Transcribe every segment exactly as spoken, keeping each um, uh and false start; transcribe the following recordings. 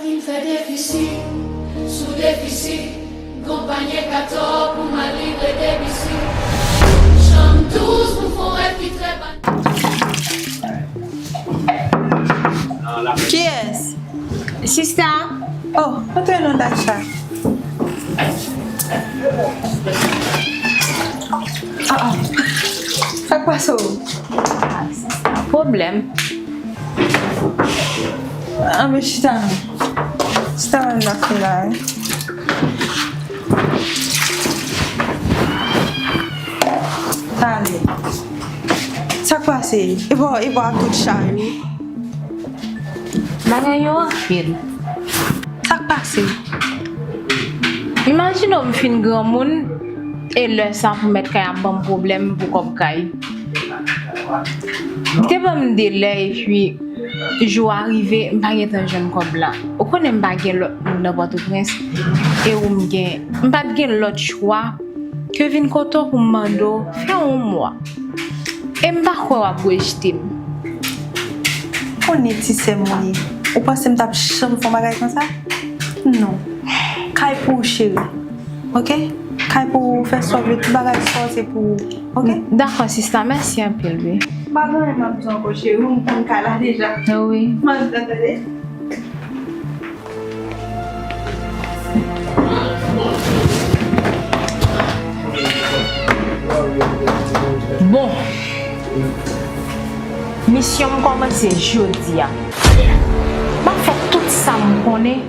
Vin fè defisi sou defisi, gon panye gato pou m al livre debisi. Chanm douz pou fon rèv ki trè ban. Kiyès? Sista? Oh, antre non, Daisha. Ah, ah. Sa k pase w? Pwoblèm. Anben chita non. Chita wè m ap fè la wi. Pale. Sa k pase? E bò, e bò ak tout chay ou. Bagay yo anpil. Sa k pase? Imajine w m fin granmoun, e lè sa pou mèt kay ap ban m pwoblèm pou kòb kay. Li te ban m delè, epi jou a rive, m pa gentan jwenn kòb la. Ou konnen m pa gen lòt moun nan Pòtoprens, e ou m gen. M pa t gen lòt chwa ke vin kote w pou m mande w fè yon mwa. E m pa kwè w ap rejte m. Konnen ti sè m ou ye. Ou panse m t ap janm fè yon bagay konsa? Non. Kay pou ou, cheri. Oke? Kay pou ou, fè sa w vle, tout bagay sa w se pou ou. Oke? Dakò, sista, mèsi anpil, wi. M pa gen anyen m ap di w ankò, cheri, ou konn kay la deja. Wi. M antre, tande. Bon, misyon m kòmanse jodi a. M ap fè tout sa m konnen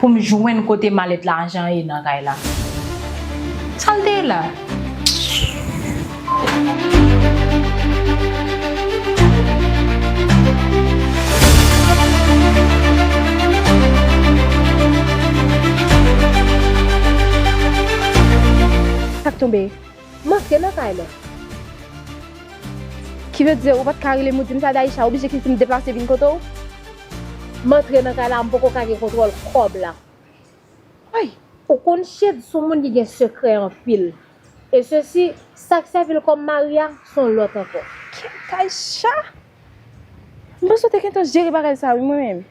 pou m jwenn kote malèt lajan ye nan kay la. Sa l te ye la? Sa k tonbe? M antre nan kay la. Ki vle di ou pa t ka rele m ou di m sa, Daisha oblije kite m deplase vin kote w? M antre nan kay la, m poko ka gen kontwòl kòb la. Ay! Ou konn Shade se yon moun ki gen sekrè anpil. E sesi, sa k sèvi l kòm mari a, se yon lòt ankò. Kèt Daisha! M panse w te gentan jere bagay sa wi mwen menm.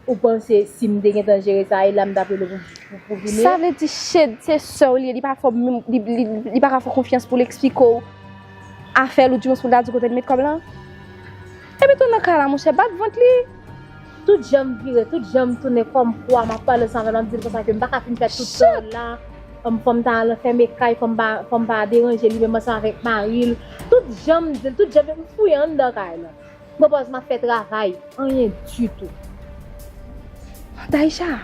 Ou panse si m te gentan jere sa, e la m t ap rele pou, pou, pou vini? Sa vle di Shade se sè w li ye, li pa fè w menm, li, li, li pa ka fè w konfyans pou l eksplike w afè l, oudimwens pou l ta di w kote l met kòb lan? Epi tou nan kay la, monchè, bat vant li. Tout jan m vire, tout jan m tounen kòmkwa m ap pale ansanm avè l, m ap di l konsa ke m pa ka fin fè tout tan la. Fò m ta al fèmen kay, fò m pa, fò m pa deranje li menm ansanm avèk mari l. Tout jan m di l, tout jan m fouye anndan kay la. Pran pòz m ap fè travay, anyen ditou. Daisha,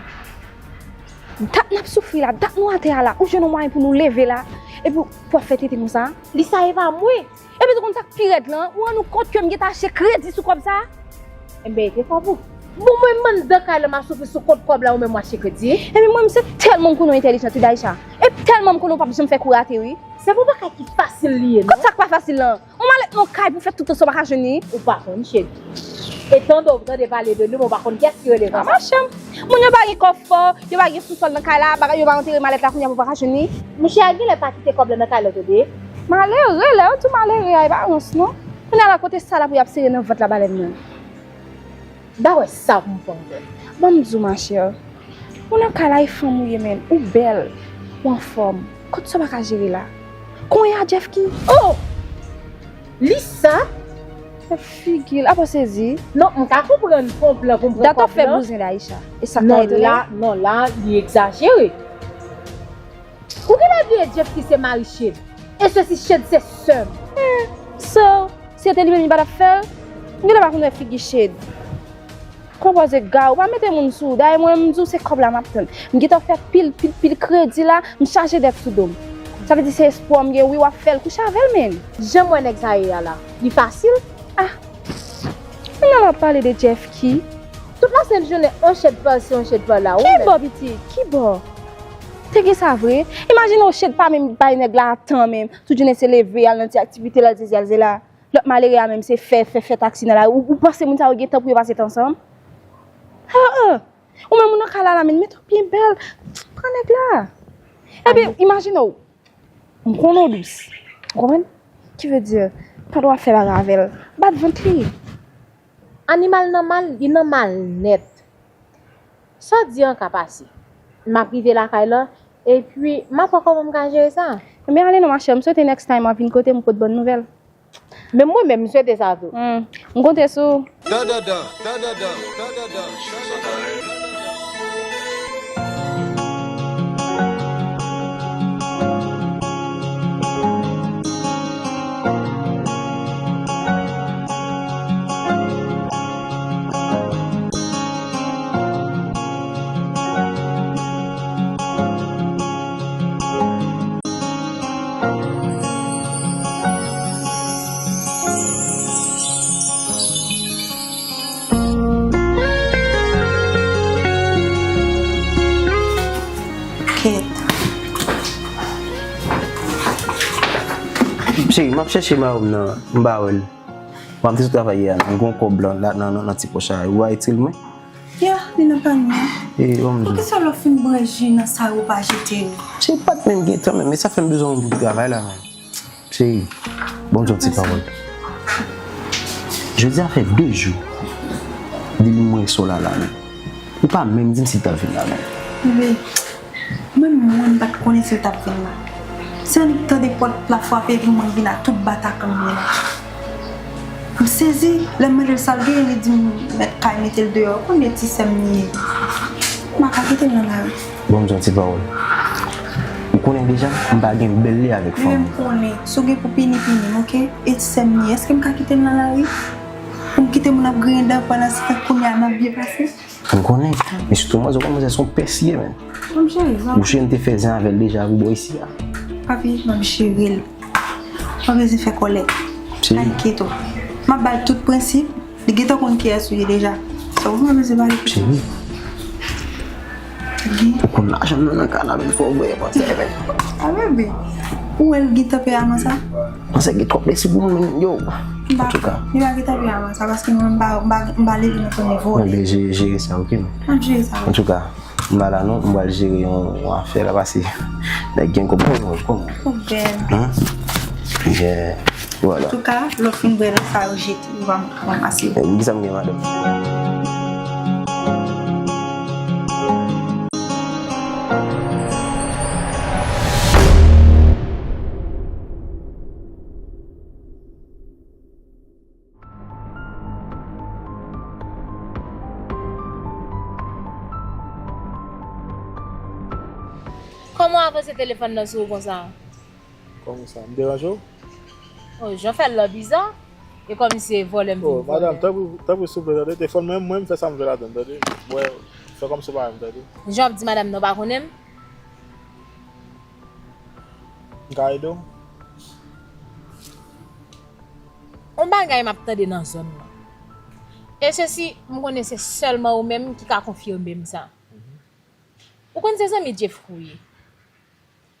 dat n ap soufri la, dat nou atè a la, ou jwenn yon mwayen pou nou leve la, epi w ap fè tenten konsa? Li sa e pa mwen. Epi tou konn sa k pi rèd lan, ou rann ou kont ke m gentan achte kredi sou kòb sa? Enben, e te fò pou. Bon, mwen menm anndan kay la m ap soufri sou kont kòb la, ou menm w achte kredi? Epi mwen menm se tèlman m konnen w entèlijant wi Daisha. E tèlman m konnen w p ap janm fè kou rate wi. Se pou bagay ki fasil li ye non. Kot sa k pa fasil lan? Yon malèt nan yon kay pou fè tout tan sa w pa ka jwenn li. Ou pa konn Shade. E tande w tande pale de li, men w pa konn kiyès ki rele konsa. Machann. Moun yo pa gen kòfò, yo pa gen sousòl nan kay la, bagay yo pa antere malèt la kounye a pou pa ka jwenn li. Mouche a genlè pa kite kòb la nan kay la tande. Malere, lè yo di w malere a, e pa rans non. Kounye a la kote sa la pou y ap sere nan vant la balèn nan. Da wè sa pou m fè ankò. Ban m di w machè, ou nan kay la e fanm ou ye menm, ou bèl, ou anfòm. Kot sa w pa ka jere la? Kounye a Jeff ki? Oh! Li sa? Fè figi l, apa w sezi? Non, m ka konprann fè yon plan pou m pran kòb lan. Dat w ap fè bouzen Daisha. E sa k ta rete la? Non, la, li egzajere. Ou genlè bliye Jeff ki se mari Shade. E sesi Shade se sè m. Eh, so, si se te li menm li pa t ap fè l? M genlè pa konn wè figi Shade. Konpòze ga, ou pa mete moun sou ou. Dayè mwen menm m di w se kòb la m ap tann. M gentan fè pil, pil, pil kredi la, m chaje dèt sou do m. Sa vle di se espwa m gen, wi w ap fè l kouche avè l menm. Jan m wè nèg sa ye a la, li fasil? Ah, kounye a w ap pale de Jeff ki? Tout lasent jounen on Shade pa si, on Shade pa la, ou menm. Ki bò pitit? Ki bò? Te gen sa vre? Imajine w Shade pa menm bay nèg la tan menm. Tout jounen se leve, al nan ti aktivite, l al sezi, al sela. Lòt malere a menm se fè, fè, fè taksi nan lari. Ou, ou panse moun sa yo gen tan pou yo pase tan ansanm? Ah, ah. Ou menm ou nan kay la la, men mete w byen bèl. Pran nèg la. Epi, imajine w. M konnen w dous. Ou konprann? Ki vle di, pandan w ap fè bagay avè l, bat vant li. Animal nan mal, li nan mal nèt. Sa w di an ka pase. M ap rive lakay la, epi m ap wè kòman m ka jere sa. Ebyen ale non machè, m swete next time w ap vin kote m pou pot bòn nouvèl. Menm mwen menm, m swete sa tou. Hmm. M konte sou ou. Cheri, m ap chèche mayo m nan, m pa wè l. Bon, m te sot travay yè a, m gen yon kòb la nan, nan, nan ti pòch la, ou a itil mwen? Ya, li nan panye an. E, bon, m di. Poukisa lè w fin bwè ji nan sa yo pa jete yo? Se pa t menm gen tan menm, e sa fè m bezwen moun pou travay la menm. Cheri, bon, m di yon ti pawòl. Jodi a fè de jou depi m wè sè w la la menm. Ou pa menm di m si l t ap vin la menm. Bebe, mwen menm mwen m pa t konnen si l t ap vin la. Se annik tande pòt la frape epi mwen vin ak tout batakan m ye la. M sezi, lè m mande l sa l genyen, li di m mèt kay mete l deyò. Konbyen ti sè m li ye? M pa ka kite l nan lari. Bon, m di yon ti pawòl. Ou konnen deja, m pa gen bèl lye avèk fanm. Bebe, m konnen. Si w gen pou pini, pini m, oke? E ti sè m li ye. Èske m ka kite l nan lari? Pou m kite moun ap griyen dan pandan se tan kounye a m ap byen pase? M konnen. Men sitou manzè, ou konnen manzè se yon pès li ye, menn. Ou cheri, m te fè zen avè l deja pou bò isi a. Papi, m ap jere l. Pa bezwen fè kòlè. Cheri. Pa enkyete w. M ap ba l tout prensip. Li gentan konn kiyès ou ye deja. Sa ou pa bezwen pale pou sa. Cheri. Ou konn lajan m nan nan kay la, men fò w voye pase avè l. A bebe. Ou wè l gentan pè a manzè? Manzè gen twòp lespri pou mwen, yo. Antouka. Li pa gentan pè a manzè, paske mwen m pa, m pa, m pa leve nan ton nivo. Mwen vle jere, jere sa, oke, non? M ap jere sa, wi. Antouka. M pa la non, m pral jere yon, yon afè la pase nèg gen kòb kòb kòb. Pwoblèm. Hein? Yeah. Voilà. Antouka, lè w fin bwè nan sa yo jete, ou va ranmase yo. Eh, kisa m gen, madanm? Kòman w avanse telefòn nan sou ou konsa? Kòman sa? M deranje w? Oh, jan w fè l la biza. E kòmsi se vòlè m vin vòlè. Oh, madanm, tanpri, tanpri souple, tande. Telefòn mwen, mwen, m fè sa m vle ladann, tande. Mwen, fè kòmsi w pa wè m, tande. Jan w ap di madanm nan w pa konnen m? M ka ede w? Yon bagay m ap tande nan zòn nan. E sesi, m konnen se sèlman ou menm ki ka konfime m sa. Ou konn se zanmi Jeffrey ou ye.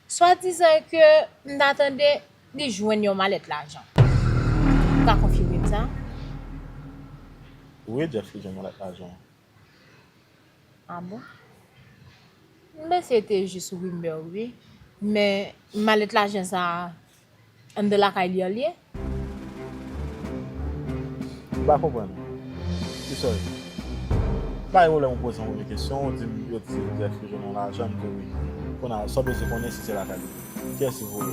Swadizan ke m ta tande li jwenn yon malèt lajan. Ou ka konfime m sa? Wi, Jeffrey jwenn malèt lajan. A bon? M panse se te jis rimè, wi. Men malèt lajan sa a, anndan lakay li an l ye? M pa konprann. Kisa w ye? M pa gen pwoblèm ou poze m premye kesyon, ou di m yo di Jeffrey jwenn yon lajan, m di w wi. Kounye a, sa w bezwen konnen si se lakay li ye. Kiyès ki voye?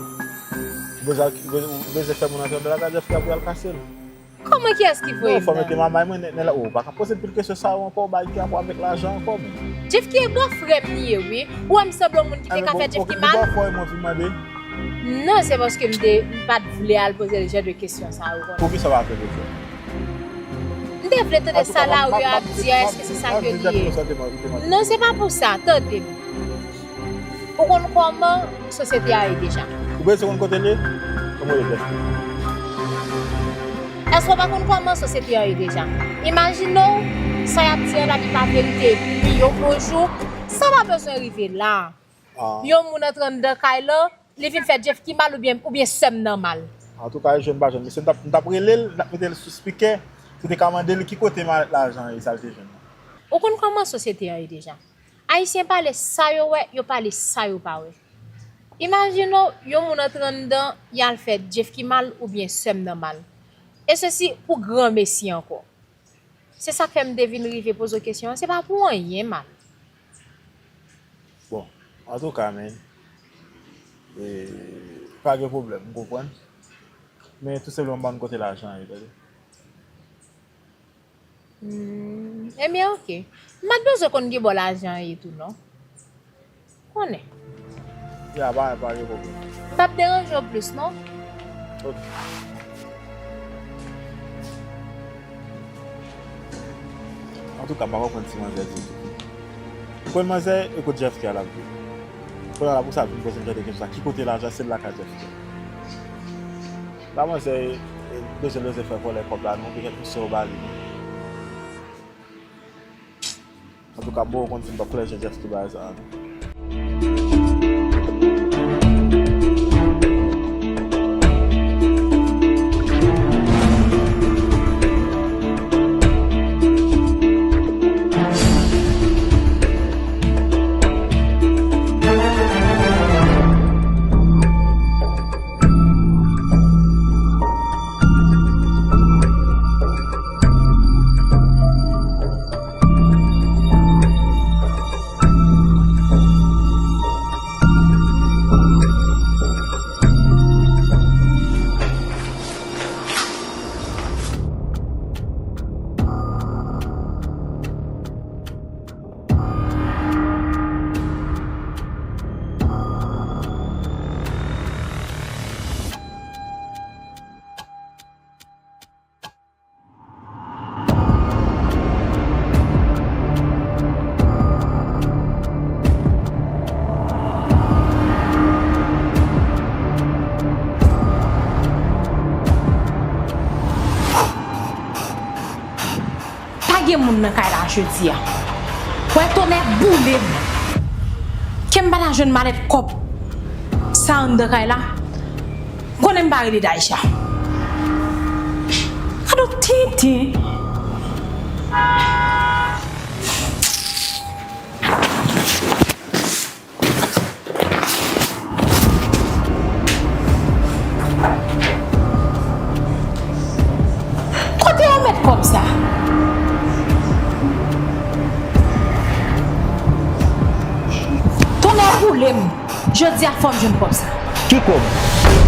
Ou bezwen, ou bezwen fè moun antre anndan lakay Jeffrey apre y al kase l? Kòman kiyès ki voye m nan? Non, fò mete mamay mwen nèt nèt la. Ou pa ka poze m pil kesyon sa yo ankò, bagay ki gen rapò avèk lajan ankò, men. Jeff ki e bòfrè m li ye, wi. Ou wè m sanble yon moun ki te ka fè Jeff ki mal? Ebyen, bòfrè mwen vin mande. Non, se paske m te, m pa t vle al poze l jan de kesyon sa yo, ou konnen. Poukisa w pa vle poze l? M te vle tande sa lari a ap di a, èske se sa ke li ye? Non, se pa pou sa, tande m. Ou konn kòman sosyete a ye deja? Ou bezwen konn kote l ye? Kòman w ye Jeffrey? Èske w pa konn kòman sosyete a ye deja? Imajine w, sa y ap di an lavi pa verite, epi yon bon jou, sa pa bezwen rive la. Yon moun antre anndan kay lan, li vin fè Jeff ki mal oubyen, oubyen sè m nan mal. Antouka, e jwenn pa jwenn. Mesye, m t ap, m t ap rele l, m t ap mete l sou spikè, pou te ka mande l ki kote malèt lajan an ye, sa l te jwenn nan. Ou konn kòman sosyete a ye deja? Ayisyen pale sa yo wè, yo pale sa yo pa wè. Imajine w, yon moun antre anndan, y al fè Jeff ki mal oubyen sè m nan mal. E sesi pou granmesi ankò. Se sa k fè m te vin rive poze w kesyon an, se pa pou anyen mal. Antouka, men, e, pa gen pwoblèm, m konprann. Men tou senpleman ban m kote lajan an ye, tande. Hmm, ebyen, oke. M pa t bezwen konn ki bò lajan an ye tou, non. Konnen. Ya, pa, pa gen pwoblèm. M p ap deranje w plis, non. Ok. Antouka, m pa konprann ti manzè ditou. Ou konn manzè, e kot Jeff K al ap viv? Kounye a la pou sa vin poze m tande kesyon sa, ki kote lajan, se l lakay Jeff K al. La manzè, e, bezwen leve fè vòlè kòb la, non, gen kèk misyon yo ba li, non. Antouka, bon, ou konn si m p ap klè Jeff K al bagay sa a, non. Pa gen moun nan kay la jodi a. Wè tonnè boule m. Ke m pa ta jwenn malèt kòb sa anndan kay la. Konnen m pa rele Daïcha. Gade yon tenten. Kote yo met kòb sa? Tonnè boule m. Jodi a fò m jwenn kòb sa. Ki kòb?